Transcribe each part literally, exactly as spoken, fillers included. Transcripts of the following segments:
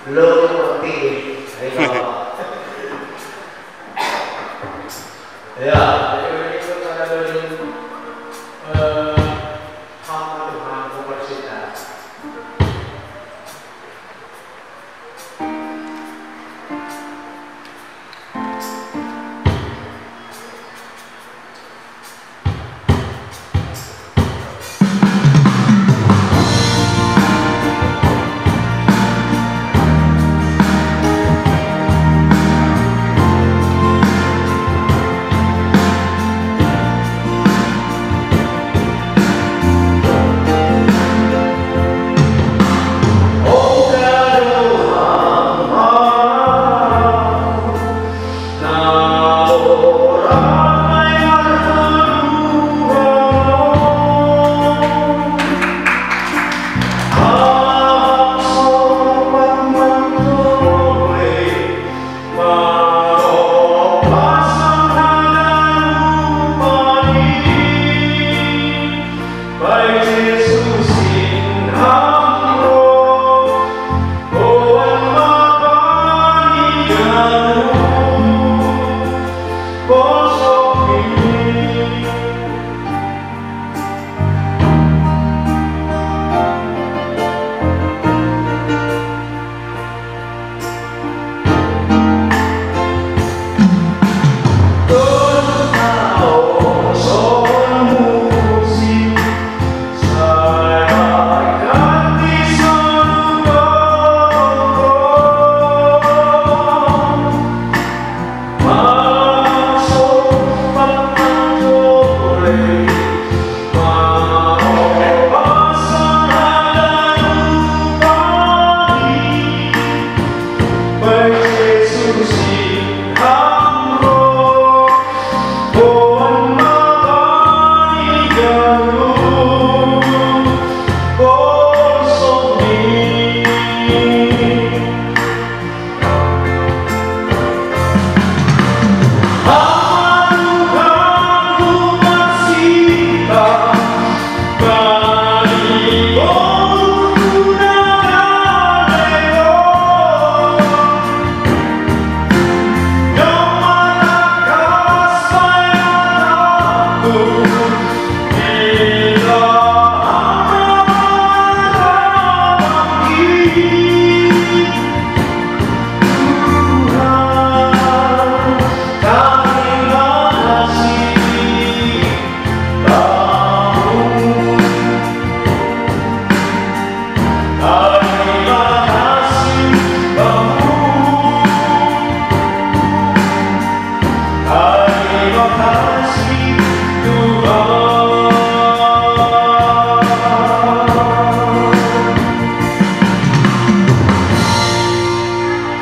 Belum ngerti. Ayo. Ya, jadi ini kita ada beli, eh, hamba Tuhan, universitas.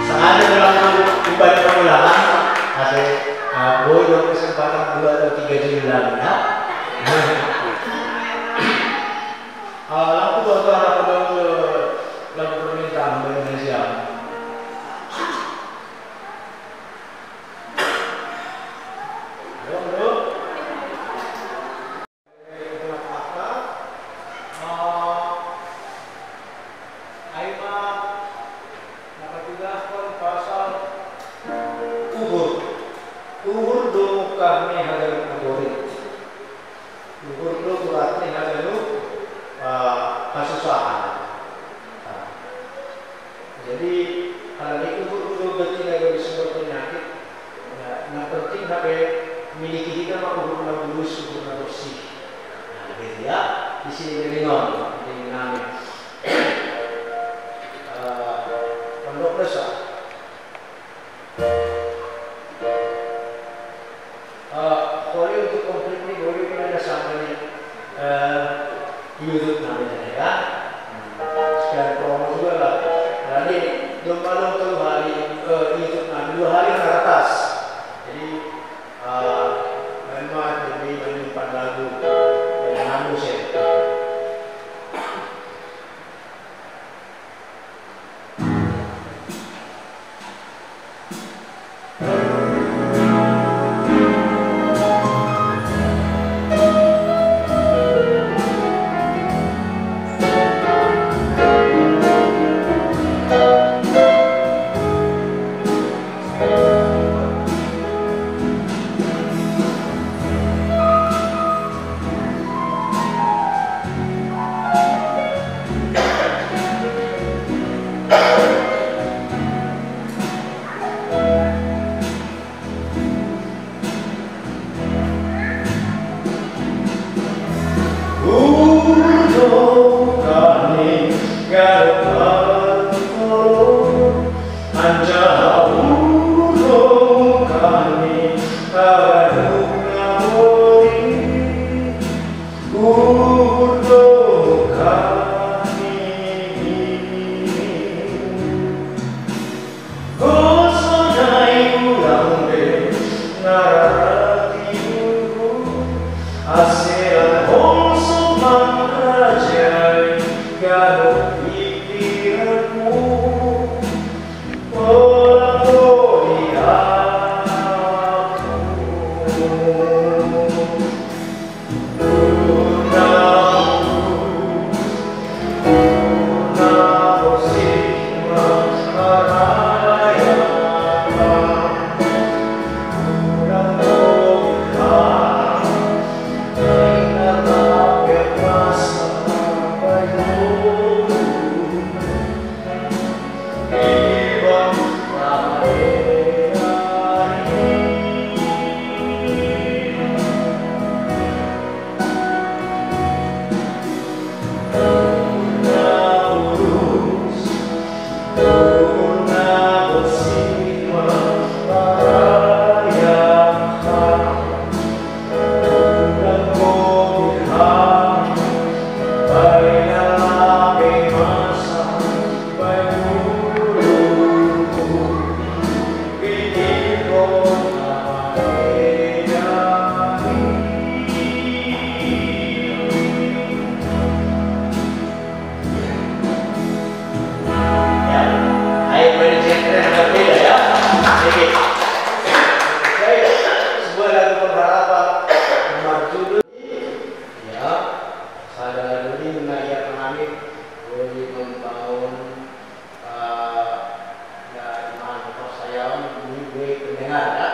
Sengaja dalam ibadah permulaan, ada, uh, boleh dong kesempatan dua atau tiga jam lagi, ya. Uh, lagu buat anak, uh, lagu permintaan Indonesia. Halo, halo. Ai ma nakatudahkon pasal uhur. Uhur do mukah ni haganup nagori. Uhur do burat ni haganup, ah, kasusahan. Ah. Jadi, kalau di uhur do betina do sumber penyakit, ya, yang penting hape miliki hita ma uhur na mulus, uhur na bersih. Nah, gitu ya. Di sini ringan, di nami. Eh, pondok desa. Eh, boleh untuk komplit ni, boleh pun ada sampai ni, eh, YouTube namanya, ya. Hmm. Sekian promo juga lah. Jadi, belum malam tu hari, eh, YouTube nah, dua hari na ratas. Jadi, eh, memang jadi menyimpan lagu yang anu sih. Ngarati dulu, asean hongsuk mangrajai ganuh pikiranmu, pola kodi aku. Ya, ayo, boleh dicek, ada beda, ya. Oke. Oke, sebuah lagu pengharapan. Nomor judul, ya, sadaya diri menaiki kami, boleh membangun, eh, ya, iman kepercayaan ini, boleh pendengar, ya.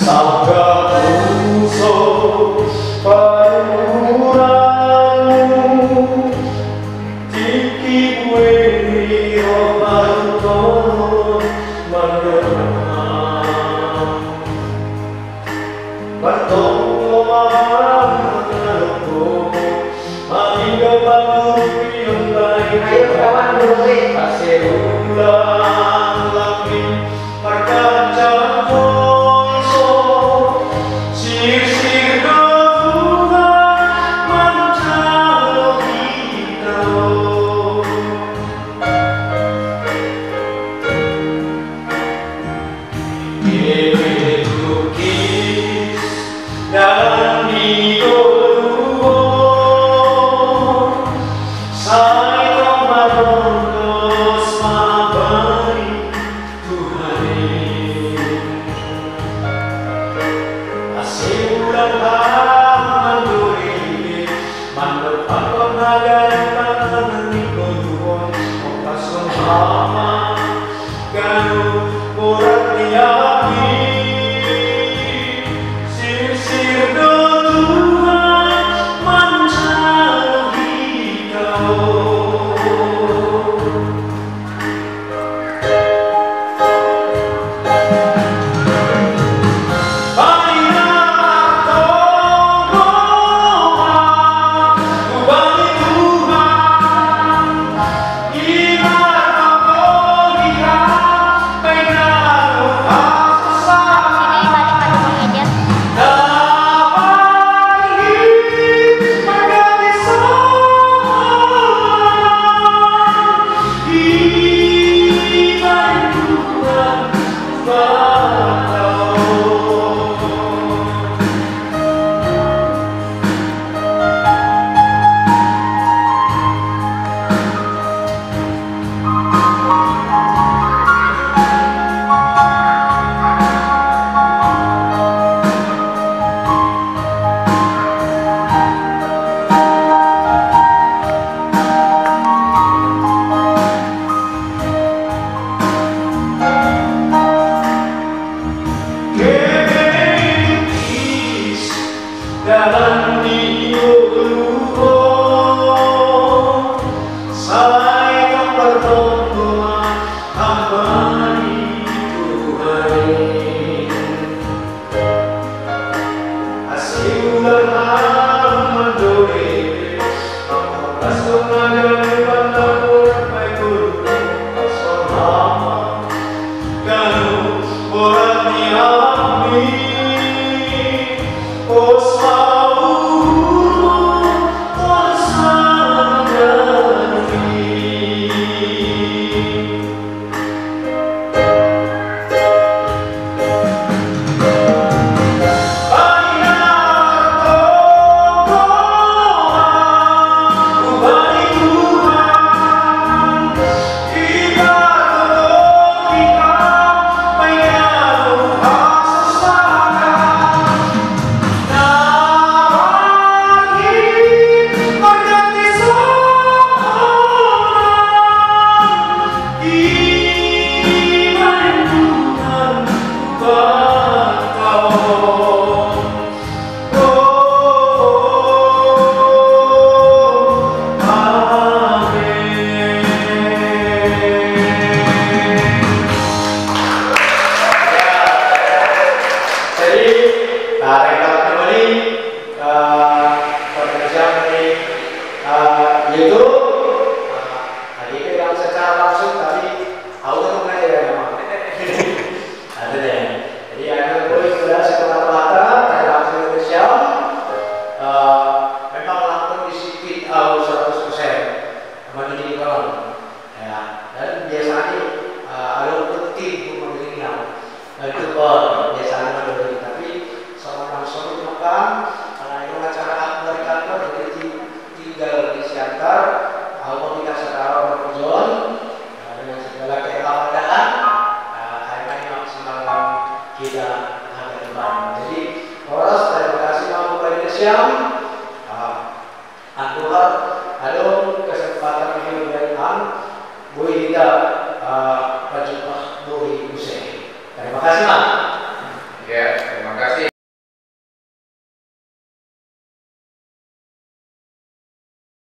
Sabda musuh panuranmu, tiki kuwi roh parutono mangerang. Bartolo mamarang mangerang. Ayo, kawan, berhenti. Dalam minggu luhur, saya marongkos mabari Tuhan. Asih ulang tahun duri, mandok pakon nagan tangan minggu luhur, ongkas lama. Kanu murat liani, sisir do Tuhan manjalogi kau. Dalam minggu luhur, saya berdoa, hamba